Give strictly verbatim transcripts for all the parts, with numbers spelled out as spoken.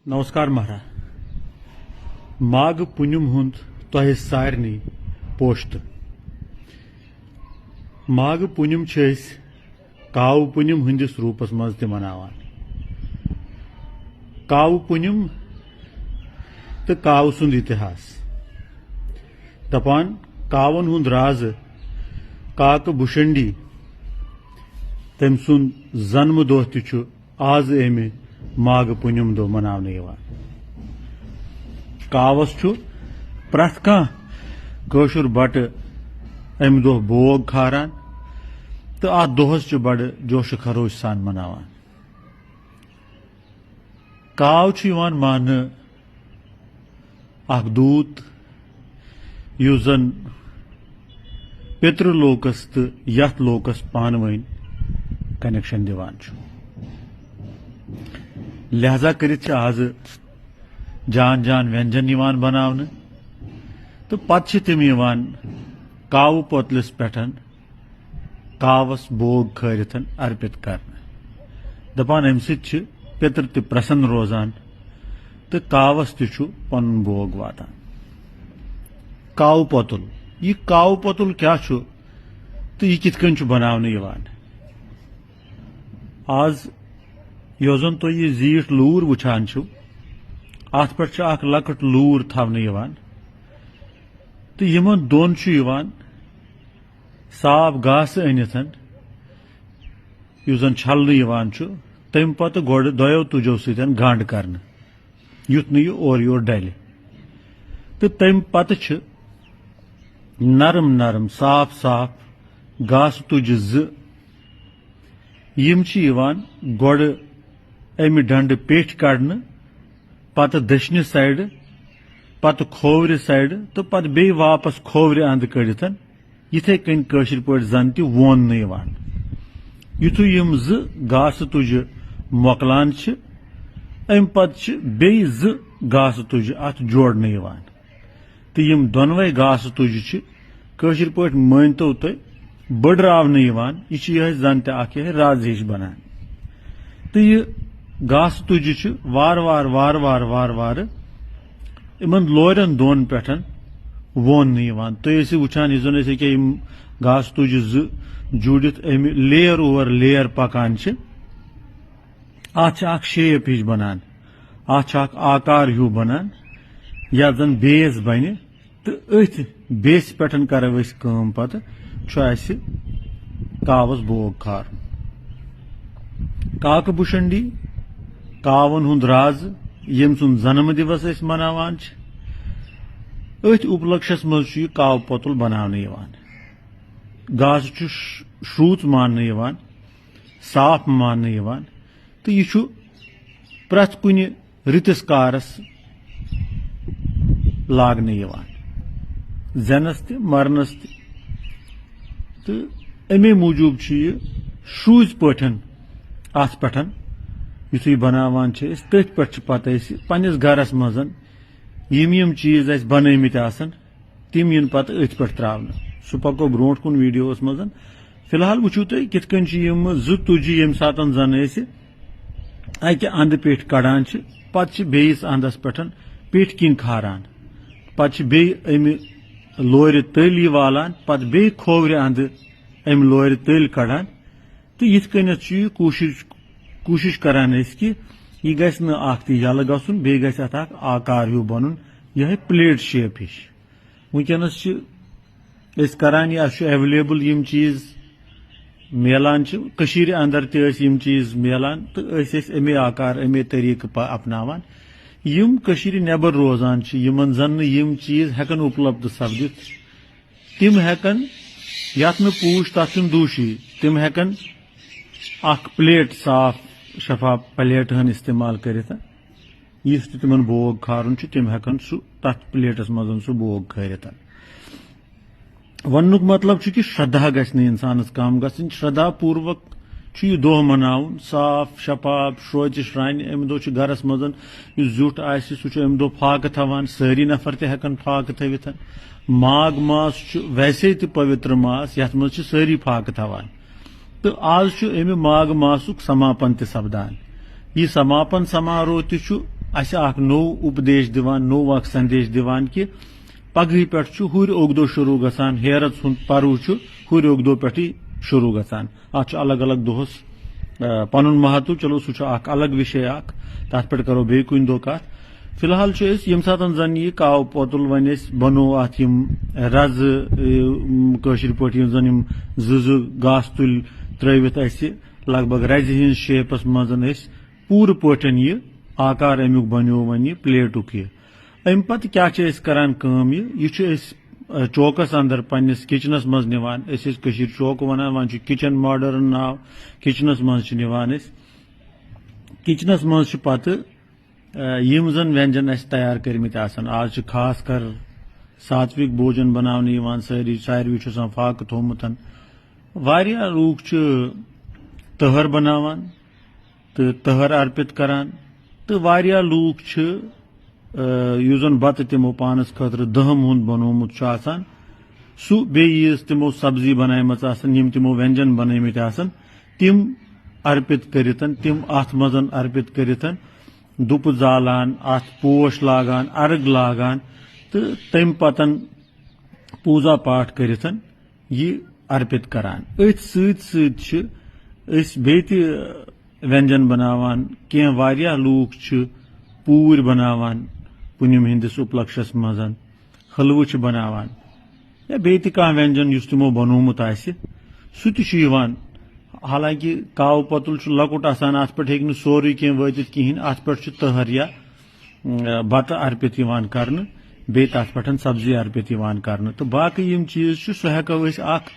نمسکار مہرا۔ ماگہٕ پُنِم ہُنٛد تۄہہِ سارنٕے پوشتہٕ۔ ماگہٕ پُنِم چھِ أسۍ کاوٕ پُنِم ہٕنٛدِس روٗپس منٛز تہِ مناوان۔ کاوٕ پُنِم تہٕ کاوٕ سُنٛد اتحاس۔ دپان، کاون ہُنٛد رازٕ کاکہٕ بُشنڈی، تٔمۍ سُنٛد زنمہٕ دۄہ تہِ چھُ آز امہِ ماگہٕ پُنِم دۄہ مناونہٕ یِوان۔ کاوس چھُ پرٛٮ۪تھ کانٛہہ کٲشُر بٹہٕ امہِ دۄہ بوگ کھاران تہٕ اتھ دۄہس چھِ بڑٕ جوش و خروش سان مناوان۔ کاو چھُ یِوان ماننہٕ اکھ دوٗت، یُس زن پِترٕ لوکس تہٕ یتھ لوکس پانہٕ ؤنۍ کنیکشن دِوان چھُ۔ لہذا کٔرِتھ چھِ آزٕ جان جان ویٚنجن یِوان بناونہٕ تہٕ پتہٕ چھِ تِم یِوان کاوٕ پۄتلِس پٮ۪ٹھ کاوس بوگ کھٲرِتھ ارپِت کرنہٕ۔ دپان، امہِ سۭتۍ چھِ پِتر تہِ پرسن روزان تہٕ کاوس تہِ چھُ پنُن بوگ واتان۔ کاوٕ پۄتُل، یہِ کاوٕ پۄتُل کیٛاہ چھُ تہٕ یہِ کِتھ کٔنۍ چھُ بناونہٕ یِوان؟ آز یۄس زن تُہۍ یہِ زیٖٹھ لوٗر وٕچھان چھِو، اتھ پٮ۪ٹھ چھِ اکھ لۄکٕٹ لوٗر تھاونہٕ یِوان تہٕ یِمن دۄن چھُ یِوان صاف گاسہٕ أنِتھ، یُس زن چھلنہٕ یِوان چھُ، تمہِ پتہٕ گۄڈٕ دۄیو تُجو سۭتۍ گنڈ کرنہٕ، یُتھ نہٕ یہِ اورٕ یورٕ ڈلہِ۔ تہٕ تمہِ پتہٕ چھِ نرم نرم، صاف صاف گاسہٕ تُجہِ زٕ، یِم چھِ یِوان گۄڈٕ امہِ ڈنڈٕ پیٹھۍ کڑنہٕ، پتہٕ دٔچھنہِ سایڈٕ، پتہٕ کھوورِ سایڈٕ تہٕ پتہٕ بیٚیہِ واپس کھوورِ اندٕ کٔڑِتھ، یِتھے کٔنۍ کٲشِر پٲٹھۍ زن تہِ ووننہٕ یِوان۔ یُتھُے یِم زٕ گاسہٕ تُجہِ مۄکلان چھِ، امہِ پتہٕ چھِ بیٚیہِ زٕ گاسہٕ تُجہِ اتھ جوڑنہٕ یِوان۔ تہٕ یِم دۄنوَے گاسہٕ تُجہِ چھِ کٲشِر پٲٹھۍ مٲنۍتو تُہۍ بٔڈراونہٕ یِوان۔ یہِ چھِ یِہوٚے زَن تہِ اَکھ یِہوٚے رازٕ ہِش بَنان۔ تہٕ یہِ گاسہٕ تُجہِ چھِ وارٕ وارٕ، وارٕ وارٕ، وارٕ وارٕ یِمَن لورٮ۪ن دۄن پٮ۪ٹھ ووننہٕ یِوان۔ تُہۍ ٲسِو وٕچھان، یُس زَن أسۍ ییٚکیٛاہ یِم گاسہٕ تُجہِ زٕ جوٗڑِتھ اَمہِ layer over layer پَکان چھِ، اَتھ چھِ اَکھ shape ہِش بَنان، اَتھ چھُ اَکھ آکار ہیوٗ بَنان، یَتھ زَن base بَنہِ۔ تہٕ أتھۍ بیسہِ پٮ۪ٹھ کرو أسۍ کٲم، پتہٕ چھُ اَسہِ کاوَس بوگ کھارُن۔ کاکہٕ بُشنڈی، کاوَن ہُنٛد رازٕ، ییٚمۍ سُنٛد زنمہٕ دِوس أسۍ مناوان چھِ، أتھۍ اُپلکشس منٛز چھُ یہِ کاوٕ پۄتُل بناونہٕ یِوان۔ گاسہٕ چھُ ش-، شروٗژ ماننہٕ یِوان، صاف ماننہٕ یِوان، تہٕ یہِ چھُ پرٛٮ۪تھ کُنہِ رٕتِس کارس لاگنہٕ یِوان، زینس تہِ مرنس تہِ۔ تہٕ اَمے موٗجوٗب چھُ یہِ شروٗژ پٲٹھۍ اَتھ پٮ۪ٹھ، یُتھُے بناوان چھِ أسۍ، تٔتھۍ پٮ۪ٹھ چھِ پتہٕ أسۍ پننِس گرس منٛز یِم یِم چیٖز اَسہِ بنٲومٕتۍ آسن، تِم یِن پتہٕ أتھۍ پٮ۪ٹھ تراونہٕ۔ سُہ پکو برونٛٹھ کُن videoس منٛز۔ فی الحال وٕچھِو تُہۍ کِتھ کٔنۍ چھِ یِم زٕ تُجہِ، ییٚمہِ ساتہٕ زن أسۍ اکہِ اندٕ پیٹھ کڑان چھِ، پتہٕ چھِ بیٚیِس اندس پٮ۪ٹھ پیٹھۍ کِنۍ کھاران، پتہٕ چھِ بیٚیہِ اَمہِ لورِ تٔلۍ یہِ والان، پتہٕ بیٚیہِ کھوورِ اندٕ اَمہِ لورِ تٔلۍ کڑان۔ تہٕ یِتھ کٔنٮ۪تھ چھُ یہِ کوٗشِش، کوٗشِش کران أسۍ کہِ یہِ گژھِ نہٕ اکھ تہِ یَلہٕ گژھُن، بیٚیہِ گژھِ اَتھ اکھ آکار ہیوٗ بَنُن، یِہوٚے plate shape ہِش۔ وٕنکیٚنَس چھِ أسۍ کران یہِ، اَسہِ چھُ available یِم چیٖز میلان چھِ، کٔشیٖرِ اندر تہِ ٲسۍ یِم چیٖز میلان تہٕ أسۍ ٲسۍ اَمے آکار، اَمے طریٖقہٕ پا-، اپناوان۔ یِم کٔشیٖرِ نٮ۪بر روزان چھِ، یِمن زَن نہٕ یِم چیٖز ہٮ۪کن اُپلبدھ سپدِتھ، تِم ہٮ۪کن، یتھ نہٕ پوٗچھ تتھ چھُنہٕ دوٗشی، تِم ہٮ۪کن اکھ plate، صاف شفاف plate ہن استعمال کٔرِتھ۔ یُس تہِ تِمن بوگ کھارُن چھُ، تِم ہٮ۪کن سُہ تتھ plateس منٛز سُہ بوگ کھٲرِتھ۔ وننُک مطلب چھُ کہِ شردا گژھِ نہٕ انسانس کم گژھٕنۍ۔ شردا پوٗروک چھُ یہِ دۄہ مناوُن، صاف شفاف شروٗژِ شرٛانہِ۔ اَمہِ دۄہ چھُ گرس منٛز یُس زیُٹھ آسہِ، سُہ چھُ اَمہِ دۄہ فاقہٕ تھاوان، سٲری نفر تہِ ہٮ۪کن فاقہٕ تھٲوِتھ۔ ماگھ ماس چھُ ویسے تہِ پویتر ماس، یتھ منٛز چھِ سٲری فاقہٕ تھاوان۔ تہٕ آز چھُ اَمہِ ماگھ ماسُک سماپن تہِ سپدان۔ یہِ سماپن سماروہ تہِ چھُ اسہِ اکھ نوٚو اُپدیش دِوان، نوٚو اکھ سندیش دِوان کہِ پگہٕے پٮ۪ٹھ چھُ ہُرۍ اوٚگدو شروٗع گژھان، ہیرت ہُنٛد پرو چھُ ہُرۍ اوٚگدو پٮ۪ٹھٕے شروٗع گژھان۔ اتھ چھُ الگ الگ دۄہس، آ، پنُن مہتو۔ چلو، سُہ چھُ اکھ الگ وِشے اکھ، تتھ پٮ۪ٹھ کرو بیٚیہِ کُنہِ دۄہ کتھ۔ فی الحال چھُ أسۍ ییٚمہِ ساتہٕ زن یہِ کاو پوتُل وۄنۍ أسۍ بنوو، اتھ یِم رزٕ، اے، م، کٲشِر پٲٹھۍ یِم زن یِم زٕ زٕ گاسہٕ تُلۍ ترٲوِتھ اسہِ لگ بگ رزِ ہٕنٛز شیپس منٛز أسۍ پوٗرٕ پٲٹھۍ یہِ آکار امیُک بنیو وۄنۍ یہِ پلیٹُک یہِ۔ امہِ پتہٕ کیٛاہ چھِ أسۍ کران کٲم؟ یہِ، یہِ چھِ أسۍ، ا، چوکس اندر پننِس کچنس منٛز نِوان۔ أسۍ ٲسۍ کٔشیٖرِ چوک ونان، وۄنۍ چھُ کچن ماڈرن ناو۔ کچنس منٛز چھِ نِوان أسۍ۔ کچنس منٛز چھِ پتہٕ، ا، یِم زن ویٚنجن اسہِ تیار کٔرمٕتۍ آسان، آز چھِ خاص کر ساتوِک بوجن بناونہٕ یِوان، سٲری، ساروی چھُ آسان فاقہٕ تھوٚومُت۔ واریاہ لوٗکھ چھِ تٔہر بناوان تہٕ تٔہر ارپِت کران، تہٕ واریاہ لوٗکھ چھِ، آ، یُس زن بتہٕ تِمو پانس خٲطرٕ دہم ہُنٛد بنوومُت چھُ آسان، سُہ بیٚیہِ ییٖژ تِمو سبزی بنایمٕژ آسان، یِم تِمو ویٚنجن بنٲومٕتۍ آسان، تِم ارپِت کٔرِتھ، تِم اتھ منٛز ارپِت کٔرِتھ، دُپہٕ زالان، اتھ پوش لاگان، ارگ لاگان، تہٕ تمہِ پتن پوٗزا پاٹھ کٔرِتھ یہِ ارپِت کران۔ أتھۍ سۭتۍ سۭتۍ چھِ أسۍ بیٚیہِ تہِ ویٚنجن بناوان۔ کینٛہہ واریاہ لوٗکھ چھِ پوٗرۍ بناوان پُنِم ہٕنٛدِس اُپلکشس منٛز، حلوٕ چھِ بناوان یا بیٚیہِ تہِ کانٛہہ ویٚنجن یُس تِمو بنوومُت آسہِ، سُہ تہِ چھُ یِوان۔ حالانکہِ کاوٕ پۄتُل چھُ لۄکُٹ آسان، اتھ پٮ۪ٹھ ہیٚکہِ نہٕ سورُے کینٛہہ وٲتِتھ کِہیٖنۍ، اتھ پٮ۪ٹھ چھُ تٔہر یا، م، بتہٕ ارپِت یِوان کرنہٕ، بیٚیہِ تتھ پٮ۪ٹھ سبزی ارپِت یِوان کرنہٕ۔ تہٕ باقٕے یِم چیٖز چھِ، سُہ ہیٚکو أسۍ اکھ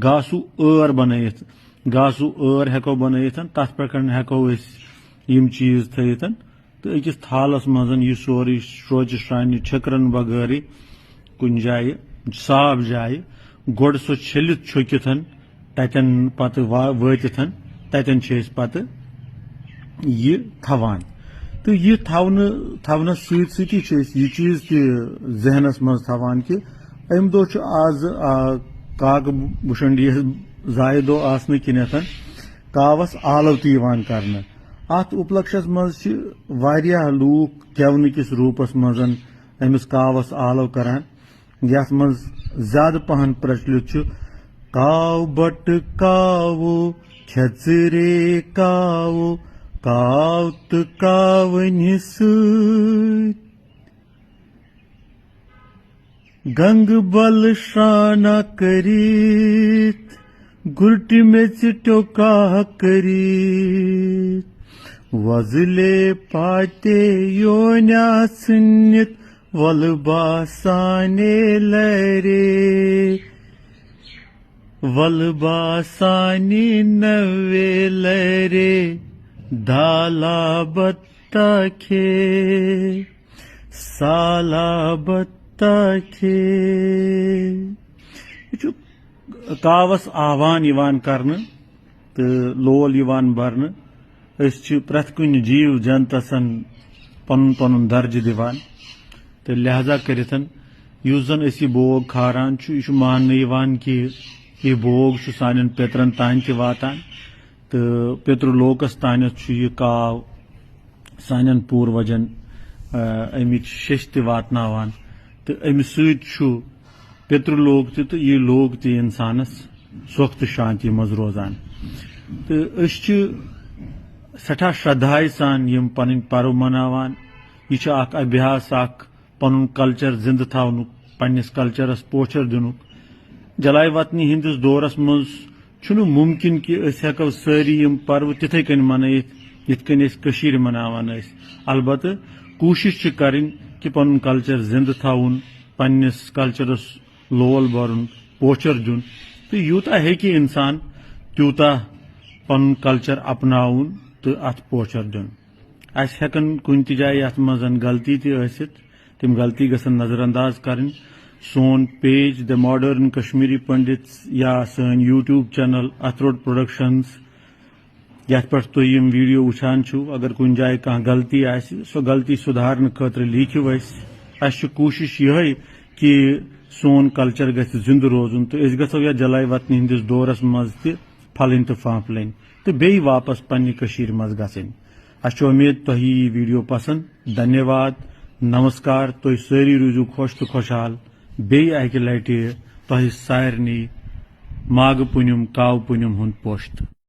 گاسُو ٲر بنٲیِتھ، گاسُو ٲر ہیٚکو بنٲیِتھ، تتھ پٮ۪ٹھ ہیٚکو أسۍ یِم چیٖز تھٲیِتھ۔ تہٕ أکِس تھالس منٛز یہِ سورُے سرٛوجہِ سرٛانہِ چھٔکرن بغٲرٕے کُنہِ جایہِ، صاف جایہِ، گۄڈٕ سۄ چھٔلِتھ چھوٚکِتھ، تتٮ۪ن پتہٕ وا-، وٲتِتھ، تتٮ۪ن چھِ أسۍ پتہٕ یہِ تھاوان۔ تہٕ یہِ تھاونہٕ، تھاونس سۭتۍ سۭتی چھِ أسۍ یہِ چیٖز تہِ ذہنس منٛز تھاوان کہِ امہِ دۄہ چھُ آز، آ، کاکہٕ بُشنڈی یس زایہِ دۄہ آسنہٕ کِنیتھ کاوس آلو تہِ یِوان کرنہٕ۔ اتھ اُپلکشس منٛز چھِ واریاہ لوٗکھ گٮ۪ونہٕ کِس روٗپس منٛز أمِس کاوس آلو کران، یتھ منٛز زیادٕ پہن پرچلِت چھُ کاو بٹہٕ کاوو، کھٮ۪ژرے کاوو، کاو تہٕ کاوٕنہِ سۭتۍ۔ گنگہٕ بلہٕ شرانہ کٔرِتھ، گُرٹہِ میژِ ٹیوٚکاہ کٔرِتھ، وۄزلے پاتے یونیا ژھٕنِتھ، وۄلہٕ باسانے لرے، وۄلہٕ باسانی نوے لرے، دالا بتہ کھے، سالا بتہ کھے۔ یہِ چھُ کاوس آوان یِوان کرنہٕ تہٕ لول یِوان برنہٕ۔ أسۍ چھِ پرٛٮ۪تھ کُنہِ جیٖو جنتسن پنُن پنُن درجہٕ دِوان، تہٕ لہذا کٔرِتھ یُس زن أسۍ یہِ بوگ کھاران چھُ، یہِ چھُ ماننہٕ یِوان کہِ یہِ بوگ چھُ سانٮ۪ن پِترن تام تہِ واتان، تہٕ پِترٕ لوکس تانٮ۪تھ چھُ یہِ کاو سانٮ۪ن پوٗروجن، آ، اَمِچ شیٚش تہِ واتناوان، تہٕ اَمہِ سۭتۍ چھُ پِترٕ لوک تہِ تہٕ یہِ لوک تہِ اِنسانس سۄکھ تہٕ شانتی منٛز روزان۔ تہٕ أسۍ چھِ سٮ۪ٹھاہ شرٛدھایہِ سان یِم پنٕنۍ پرو مناوان۔ یہِ چھُ اکھ ابھیاس، اکھ پنُن کلچر زندٕ تھاونُک، پننِس کلچرس پوچھر دِنُک۔ جلاے وطنی ہٕنٛدِس دورس منٛز چھُنہٕ مُمکِن کہِ أسۍ ہٮ۪کو سٲری یِم پروٕ تِتھے کٔنۍ منٲیِتھ، یِتھ کٔنۍ أسۍ کٔشیٖرِ مناوان ٲسۍ۔ البتہٕ کوٗشِش چھِ کرٕنۍ کہِ پنُن کلچر زِندٕ تھاوُن، پننِس کلچرس لول برُن، پوچھر دیُن۔ تہٕ یوٗتاہ ہیٚکہِ اِنسان، تیوٗتاہ پنُن کلچر اپناوُن تہٕ اتھ پوچھر دیُن۔ اسہِ ہٮ۪کن کُنہِ تہِ جایہِ یتھ منٛز غلطی تہِ ٲسِتھ، تِم غلطی گژھن نظر انداز کرٕنۍ۔ سون page The Modern Kashmiri Pundits یا سٲنۍ YouTube channel Athroad Productions، یتھ پٮ۪ٹھ تُہۍ یِم ویڈیو وٕچھان چھِو، اگر کُنہِ جایہِ کانٛہہ غلطی آسہِ، سۄ غلطی سُدھارنہٕ خٲطرٕ لیکھِو اسہِ۔ اسہِ چھِ کوٗشِش یِہے کہِ سون کلچر گژھِ زِندٕ روزُن تہٕ أسۍ گژھو یتھ جلاے وطنی ہٕنٛدِس دورس منٛز تہِ پھلٕنۍ تہٕ پھانپھلٕنۍ تہٕ بیٚیہِ واپس پننہِ کٔشیٖرِ منٛز گژھٕنۍ۔ اسہِ چھِ امید تۄہہِ یی ویڈیو پسند۔ دھنیہ واد۔ نمسکار۔ تُہۍ سٲری روٗزِو خۄش تہٕ خۄشحال۔ بیٚیہِ اکہِ لٹہِ تۄہہِ سارنٕے ماگہٕ پُنِم، کاو پُنِم ہُنٛد پوشتہٕ۔